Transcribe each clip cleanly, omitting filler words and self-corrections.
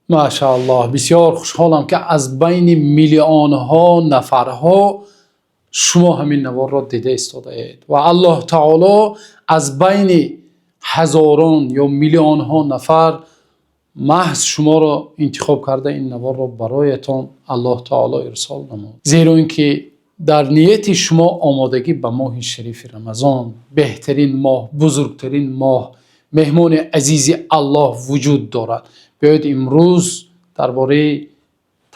Машааллоҳ, бисёр хушҳолам, ки аз байни миллионҳо нафарҳо шумо ҳамин наворро дида истодаед ва Аллоҳ таоло аз байни ҳазорон ё миллионҳо нафар маҳз шуморо интихоб карда, ин наворро бароятон Аллоҳ таоло ирсол намуд. Зеро ин ки дар нияти шумо омодагӣ ба моҳи шарифи Рамазон, беҳтарин моҳ, бузургтарин моҳ, меҳмони азизи Аллоҳ вуҷуд дорад. Биёед, имрӯз дар бораи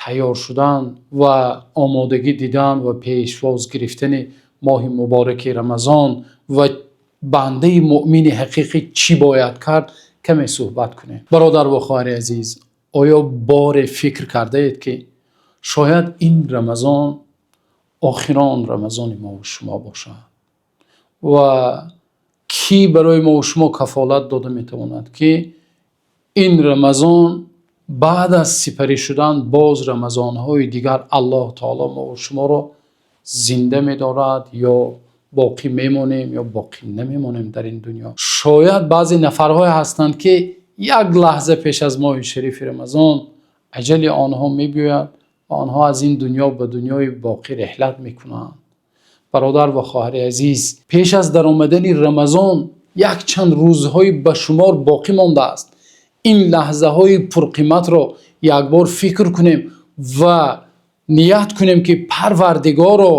тайёр шудан ва омодагӣ дидан ва пешвоз гирифтани моҳи мубораки Рамазон ва бандаи муъмини ҳақиқӣ чӣ бояд кард, каме суҳбат кунем. Бародар ва хоҳари азиз, оё боре фикр кардаед, ки шояд ин Рамазон охирон Рамазони мо ва шумо бошад ва кӣ барои мо ва шумо кафолат дода метавонад, ки ин Рамазон баъд аз сипарӣ шудан боз рамазонҳои дигар Аллоҳ таоло мо ва шуморо зинда медорад ё боқӣ мемонем ё боқӣ намемонем дар ин дунё? Шояд баъзе нафарҳое ҳастанд, ки як лаҳза пеш аз моҳи шарифи Рамазон аҷали онҳо мебиёяд ва онҳо аз ин дунё ба дунёи боқӣ реҳлат мекунанд. Бародар ва хоҳари азиз, пеш аз даромадани Рамазон якчанд рӯзҳои ба шумор боқӣ мондааст. Ин лаҳзаҳои пурқиматро як бор фикр кунем ва ният кунем, ки Парвардигоро,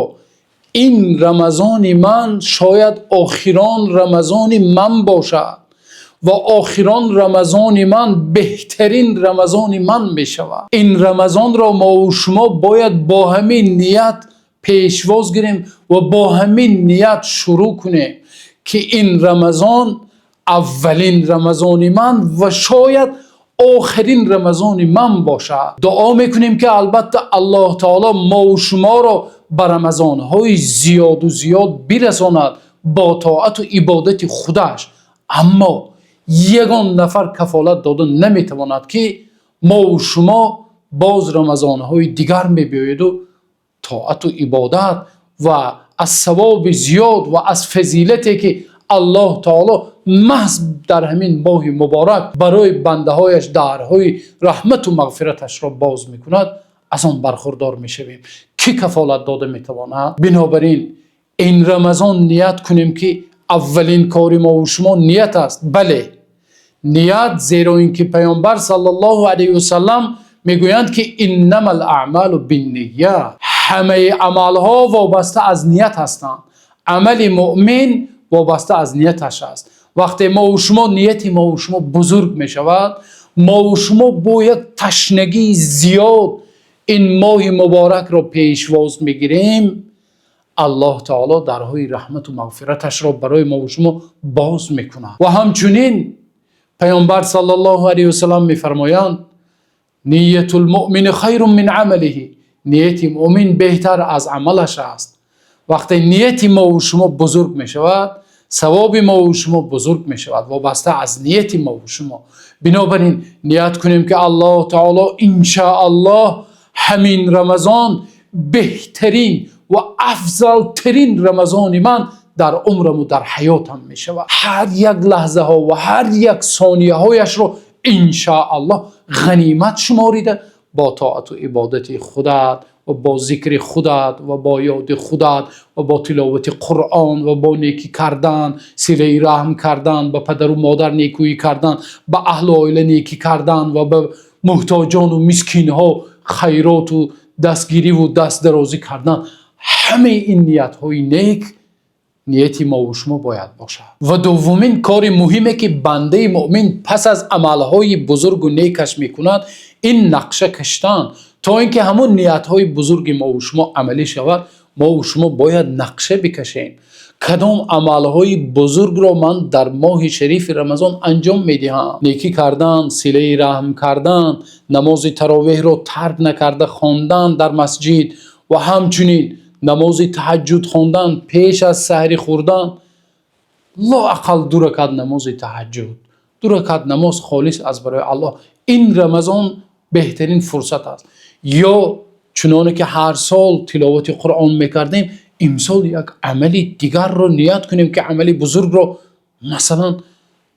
ин Рамазони ман шояд охирон Рамазони ман бошад ва охирон Рамазони ман беҳтарин Рамазони ман мешавад. Ин Рамазонро мо ва шумо бояд бо ҳамин ният пешвоз гирем ва бо ҳамин ният шурӯъ кунем, ки ин Рамазон аввалин Рамазони ман ва шояд охирин Рамазони ман бошад. Дуо мекунем, ки албатта Аллоҳ таоло мо ва шуморо ба рамазонҳои зиёду зиёд бирасонад бо тоату ибодати худаш. Аммо ягон нафар кафолат дода наметавонад, ки мо ва шумо боз рамазонҳои дигар мебиёеду тоату ибодат ва аз савоби зиёд ва аз фазилате, ки Аллоҳ таоло маҳз дар ҳамин моҳи муборак барои бандаҳояш дарҳои раҳмату мағфираташро боз мекунад, аз он бархурдор мешавем, кӣ кафолат дода метавонад? Бинобар ин ин Рамазон ният кунем, ки аввалин кори мо ва шумо ният аст. Бале, ният, зеро ин ки Паёмбар саллаллоҳу алайҳи васаллам мегӯянд, ки иннамал аъмалу бинният, ҳамаи амалҳо вобаста аз ният ҳастанд. Амали муъмин вобаста аз нияташ аст. Вақте мо ва шумо нияти мо ва шумо бузург мешавад, мо ва шумо бо як ташнагии зиёд ин моҳи муборакро пешвоз мегирем, Аллоҳ таоло дарҳои раҳмату мағфираташро барои мо ва шумо боз мекунад. Ва ҳамчунин Паёмбар саллаллоҳу алайҳи васаллам мефармоянд: ниятул муъмини хайрун мин амалиҳи, нияти муъмин беҳтар аз амалаш аст. Вақте нияти мо ва шумо бузург мешавад, савоби мо ва шумо бузург мешавад, вобаста аз нияти мо ва шумо. Бинобар ин ният кунем, ки Аллоҳ таоло иншааллоҳ ҳамин Рамазон беҳтарин ва афзалтарин Рамазони ман дар умраму дар ҳаётам мешавад. Ҳар як лаҳзаҳо ва ҳар як сонияҳояшро иншааллоҳ ғанимат шуморида, бо тоату ибодати худат ва бо зикри худат ва бо ёди худат ва бо тиловати Қуръон ва бо некӣ кардан, силаи раҳм кардан, ба падару модар некӯӣ кардан, ба аҳлу оила некӣ кардан ва ба муҳтоҷону мискинҳо хайроту дастгириву дастдарозӣ кардан. Ҳамаи ин ниятҳои нек нияти мо ва шумо бояд бошад. Ва дуввумин кори муҳиме, ки бандаи муъмин пас аз амалҳои бузургу некаш мекунад, ин нақша кашидан. То ин ки ҳамон ниятҳои бузурги мо ва шумо амалӣ шавад, мо ва шумо бояд нақша бикашем: кадом амалҳои бузургро ман дар моҳи шарифи Рамазон анҷом медиҳам? Некӣ кардан, силаи раҳм кардан, намози таровеҳро тарк накарда хондан дар масҷид ва ҳамчунин намози таҳаҷҷуд хондан пеш аз саҳрӣ хӯрдан, лоақал ду ракат намози таҳаҷҷуд, ду ракат намоз холис аз барои Аллоҳ. Ин Рамазон беҳтарин фурсат аст. Ё чуноне ки ҳар сол тиловати Қуръон мекардем, имсол як амали дигарро ният кунем, ки амали бузургро, масалан.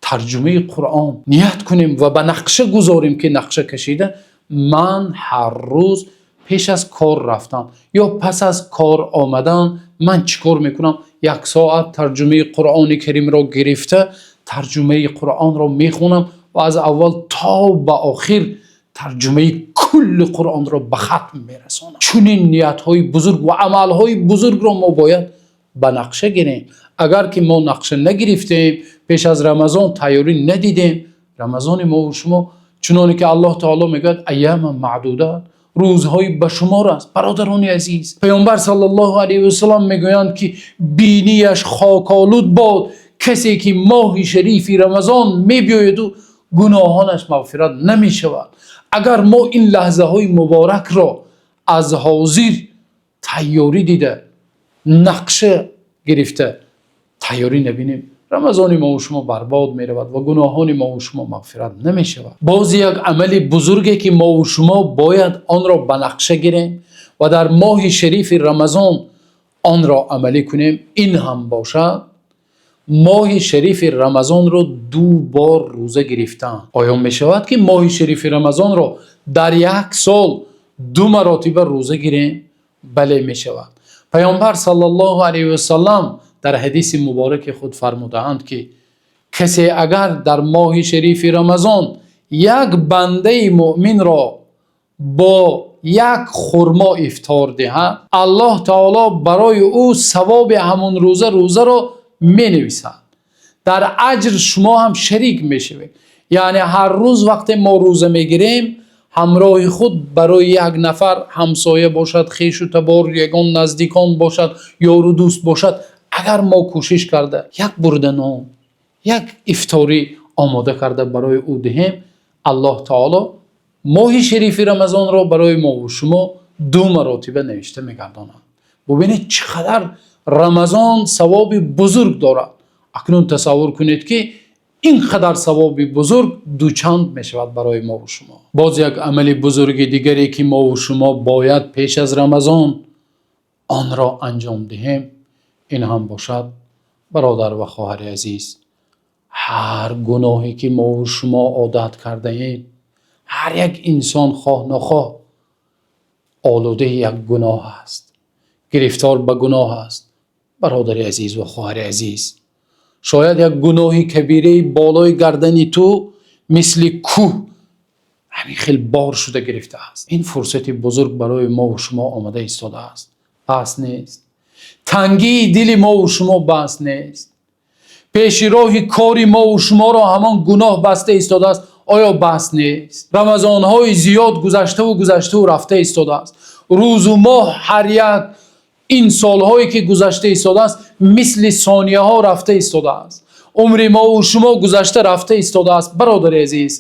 Тарҷумаи Қуръон ният кунем ва ба нақша гузорем, ки нақша кашида ман ҳар рӯз пеш аз кор рафтан ё пас аз кор омадан ман чӣ кор мекунам? Як соат тарҷумаи Қуръони Каримро гирифта, тарҷумаи Қуръонро мехонам ва аз аввал то ба охир тарҷумаи кулли Қуръонро ба хатм мерасонам. Чунин ниятҳои бузург ва амалҳои бузургро мо бояд ба нақша гирем. Агар ки мо нақша нагирифтем, пеш аз Рамазон тайёрӣ надидем, Рамазони мо ва шумо чунонки Аллоҳи таъоло мегӯяд: айёми маъдудот, рӯзҳои ба шумор аст. Бародарони азиз, Паёмбар саллаллоҳу алайҳи васаллам мегӯянд, ки бинияш хоколуд бод касе ки моҳи шарифи Рамазон меояд ва гуноҳонаш мағфират намешавад. Агар мо ин лаҳзаҳои муборакро аз ҳозир тайёрӣ дида, нақша гирифта, тайёрӣ набинем, Рамазони мо ва шумо барбод меравад ва гуноҳони мо ва шумо мағфират намешавад. Боз як амали бузурге ки мо ва шумо бояд онро ба нақша гирем ва дар моҳи шарифи Рамазон онро амалӣ кунем, ин ҳам бошад моҳи шарифи Рамазонро ду бор рӯза гирифтан. Оё мешавад ки моҳи шарифи Рамазонро дар як сол ду маротиба рӯза гирем? Бале, мешавад. Паёмбар саллаллоҳу алайҳи васаллам дар ҳадиси муборак худ фармудаанд, ки касе агар дар моҳи шарифи Рамазон як банда мӯъминро бо як хурмо ифтор диҳад, Аллоҳи таъоло барои ӯ савоби ҳамон рӯзаро менависад. Дар аҷр шумо ҳам шарик мешавед. Яъне ҳар рӯз вақте мо рӯза мегирем, ҳамроҳи худ барои як нафар ҳамсоя бошад, хешу табор, ягон наздикон бошад, ёру дӯст бошад, агар мо кӯшиш карда як бурда нон, як ифторӣ омода карда барои ӯ диҳем, Аллоҳи таъоло моҳи шарифи Рамазонро барои мо ва шумо ду маротиба навишта мегардонад. Бубинед, чӣ қадар Рамазон савоби бузург дорад. Акнун тасаввур кунед, ки инқадар савоби бузург дучанд мешавад барои мо ва шумо. Боз як амали бузурги дигаре ки мо ва шумо бояд пеш аз Рамазон онро анҷом диҳем, ин ҳам бошад, бародар ва хоҳари азиз, ҳар гуноҳе ки мо ва шумо одат кардаем, ҳар як инсон хоҳ нохоҳ олудаи як гуноҳ аст, гирифтор ба гуноҳ аст. Бародари азиз ва хоҳари азиз, шояд як гуноҳи кабира болои гардани ту мисли кӯҳ ҳамин хел бор шуда гирифтааст. Ин фурсати бузург барои мо ва шумо омада истодааст. Бас нест тангии дили мо ва шумо, бас нест пеши роҳи кори мо ва шуморо ҳамон гуноҳ баста истодааст. Оё бас нест? Рамазонҳои зиёд гузашта гузашта рафта истодааст. Рӯзу моҳ, ҳар як ин солҳое ки гузашта истодааст, мисли сонияҳо рафта истодааст. Умри мо ва шумо гузашта рафта истодааст. Бародари азиз,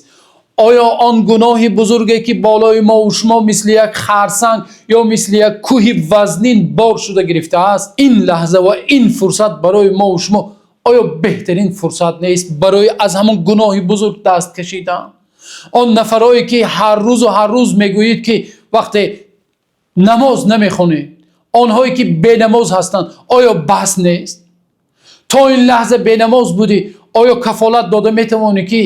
оё он гуноҳи бузурге ки болои мо ва шумо мисли як харсанг ё мисли як кӯҳи вазнин бор шуда гирифтааст, ин лаҳза ва ин фурсат барои мо ва шумо оё беҳтарин фурсат нест барои аз ҳамон гуноҳи бузург даст кашидан? Он нафарое ки ҳар рӯзу ҳар рӯз мегӯед, ки вақте намоз намехонед, онҳое ки бенамоз ҳастанд, оё бас нест? То ин лаҳза бенамоз будӣ, оё кафолат дода метавонӣ, ки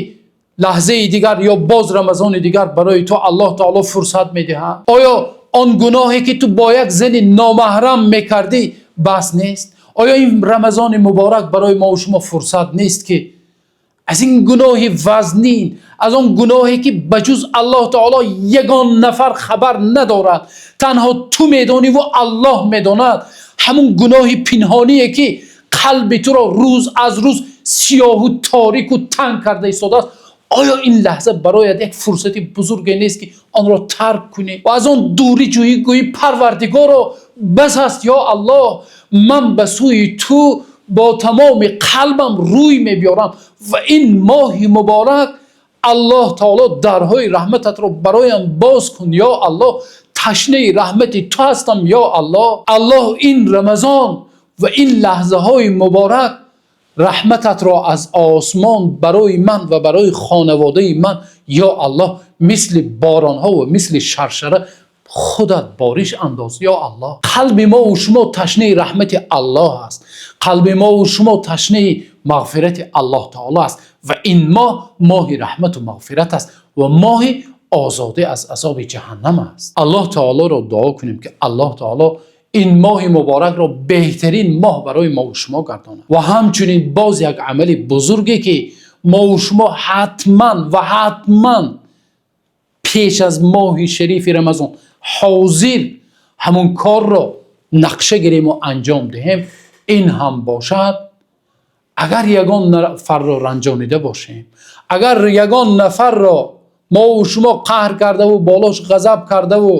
лаҳзаи дигар ё боз Рамазони дигар барои ту Аллоҳ таъоло фурсат медиҳад? Оё он гуноҳе ки ту бо як зани номаҳрам мекардӣ, бас нест? Оё ин Рамазони муборак барои мо ва шумо фурсат нест, ки аз ин гуноҳи вазнин, аз он гуноҳе ки ба ҷуз Аллоҳ таъоло ягон нафар хабар надорад, танҳо ту медонӣ ва Аллоҳ медонад, ҳамон гуноҳи пинҳоние ки қалби туро рӯз аз рӯз сиёҳу торику танг карда истодааст, оё ин лаҳза бароят як фурсати бузурге нест, ки онро тарк кунӣ ва аз он дурӣ ҷӯӣ, гӯӣ: «Парвардигоро, бас аст, ё Аллоҳ, ман ба сӯи ту бо тамоми қалбам рӯй мебиёрам ва ин моҳи муборак, Аллоҳ таъоло, дарҳои раҳмататро бароям боз кун, ё Аллоҳ, ташнаи раҳмати ту ҳастам, ё Аллоҳ. Аллоҳ, ин Рамазон ва ин лаҳзаҳои муборак раҳмататро аз осмон барои ман ва барои хонаводаи ман, ё Аллоҳ, мисли боронҳо ва мисли шаршара худат бориш андоз, ё Аллоҳ». Қалби мо ва шумо ташнаи раҳмати Аллоҳ аст. Қалби мо ва шумо ташнаи мағфирати Аллоҳи таъоло аст ва ин моҳ, моҳи раҳмат ва мағфират аст ва моҳи озодӣ аз азоби ҷаҳаннам аст. Аллоҳи таъолоро дуо кунем, ки Аллоҳи таъоло ин моҳи муборакро беҳтарин моҳ барои мо ва шумо гардонад. Ва ҳамчунин боз як амали бузурге, ки мо ва шумо ҳатман ва ҳатман пеш аз моҳи шарифи Рамазон ҳозир ҳамон корро нақша гирем ва анҷом диҳем, ин ҳам бошад: агар ягон нафарро ранҷонида бошем, агар ягон нафарро мо ва шумо қаҳр карда ва болояш ғазаб карда ва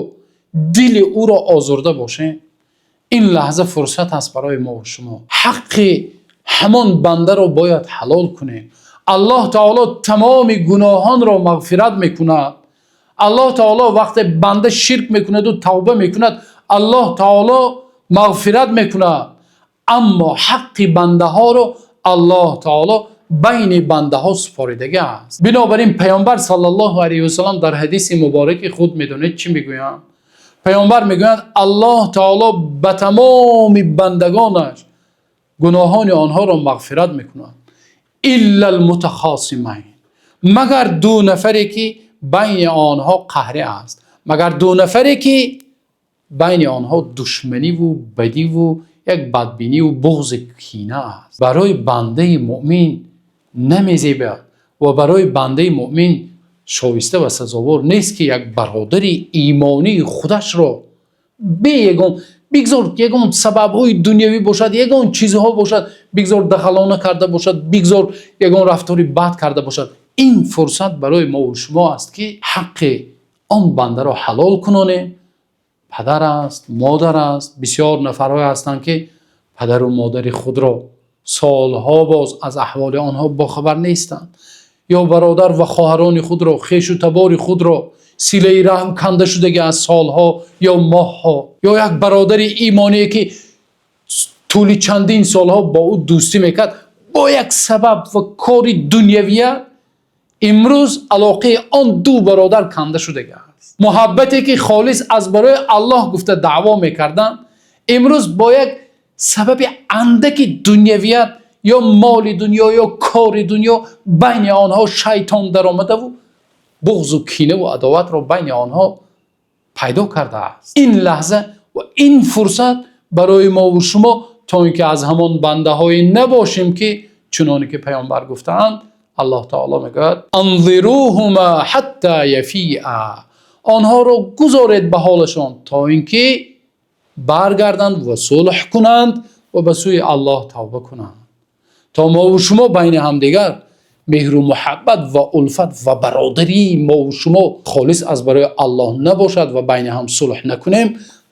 дили ӯро озурда бошем, ин лаҳза фурсат аст барои мо ва шумо ҳаққи ҳамон бандаро бояд ҳалол кунем. Аллоҳи таъоло тамоми гуноҳонро мағфират мекунад. Аллоҳи таъоло вақте банда ширк мекунад ва тавба мекунад, Аллоҳи таъоло мағфират мекунад, аммо ҳаққи бандаҳоро Аллоҳи таъоло байни бандаҳо супурдааст. Бинобар ин Паёмбар саллаллоҳу алайҳи васаллам дар ҳадиси муборак худ медонед чӣ мегӯянд? Паёмбар мегӯянд: Аллоҳи таъоло ба тамоми бандагонаш гуноҳони онҳоро мағфират мекунад, إلا المتخاصمين, магар ду нафаре ки байни онҳо қаҳр аст, магар ду нафаре ки байни онҳо душманӣ ва бадӣ ва як бадбинӣ ва бағзу кина аст. Барои банда мӯъмин намезебад ва барои банда мӯъмин шоиста ва сазовор нест, ки як бародари имонии худашро бе ягон, бигзор ягон сабабҳои дунявӣ бошад, ягон чизҳо бошад, бигзор дағалона карда бошад, бигзор ягон рафтори бад карда бошад, ин фурсат барои мо ва шумо аст, ки ҳаққи он бандаро ҳалол кунонем. Падар аст, модар аст. Бисёр нафарҳое ҳастанд, ки падару модари худро солҳо боз аз аҳволи онҳо бохабар нестанд, ё бародар ва хоҳарони худро, хешу табори худро, силаи раҳм канда шуда аз солҳо ё моҳҳо, ё як бародари имоние, ки тӯли чандин солҳо бо ӯ дӯстӣ мекард, бо як сабаб ва кори дунявия имрӯз алоқаи он ду бародар канда шуда аст. Муҳаббате ки холис аз барои Аллоҳ гуфта даъво мекарданд, имрӯз бо як сабаби андаки дунявият ё моли дунё ё кори дунё байни онҳо шайтон даромада ва бағзу кина ва адоватро байни онҳо пайдо кардааст. Ин лаҳза ва ин фурсат барои мо ва шумо, то инки аз ҳамон бандаҳое набошем, ки чунонки Паёмбар гуфтаанд, Аллоҳи таъоло мегӯяд: أنظروهما حتى يفيئا, онҳоро гузоред ба ҳолашон, то инки баргарданд ва сулҳ кунанд ва ба сӯи Аллоҳ тавба кунанд, то мо ва шумо байни ҳамдигар меҳру муҳаббат ва улфат ва бародарии мо ва шумо холис аз барои Аллоҳ набошад ва байни ҳам сулҳ накунем,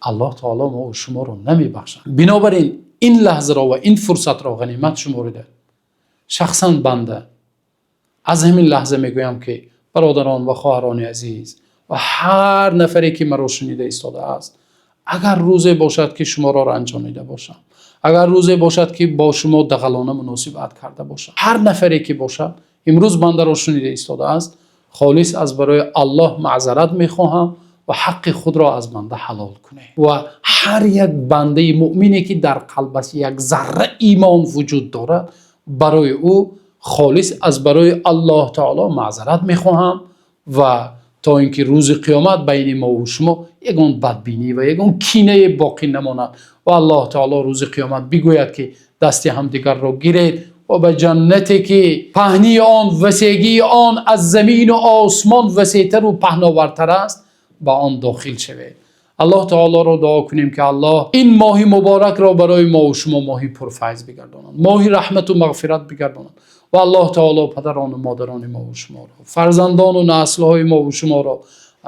Аллоҳ таъоло мо ва шуморо намебахшад. Бинобар ин ин лаҳзаро ва ин фурсатро ғанимат шуморида, шахсан банда аз ҳамин лаҳза мегӯям, ки бародарон ва хоҳарони азиз ва ҳар нафаре ки маро шунида истодааст, агар рӯзе бошад, ки шуморо ранҷонида бошам, агар рӯзе бошад, ки бо шумо дағалона муносибат карда бошам, ҳар нафаре ки бошад, имрӯз бандаро шунида истодааст, холис аз барои Аллоҳ маъзарат мехоҳам ва ҳаққи худро аз банда ҳалол кунед. Ва ҳар як бандаи мӯъмине, ки дар қалбаш як зарра имон вуҷуд дорад, барои ӯ холис аз барои Аллоҳи таъоло маъзарат мехоҳам ва то инки рӯзи қиёмат байни мо ва шумо ягон бадбинӣ ва ягон кинае боқӣ намонад ва Аллоҳи таъоло рӯзи қиёмат бигӯяд, ки дасти ҳамдигарро гиред ва ба ҷаннате, ки паҳнии он, васеъии он аз замин ва осмон васеътар ва паҳновартар аст, ба он дохил шавед. Аллоҳи таъолоро дуо кунем, ки Аллоҳ ин моҳи муборакро барои мо ва шумо моҳи пурфайз бигардонад, моҳи раҳмат ва мағфират бигардонад ва Аллоҳи таъоло падарон ва модарони мо ва шуморо, фарзандон ва наслҳои мо ва шуморо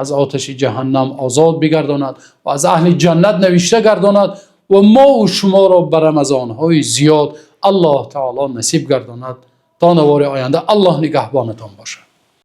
аз оташи ҷаҳаннам озод бигардонад ва аз аҳли ҷаннат навишта гардонад ва мо ва шуморо ба рамазонҳои зиёд Аллоҳи таъоло насиб гардонад. То навори оянда Аллоҳ нигаҳбонатон бошад.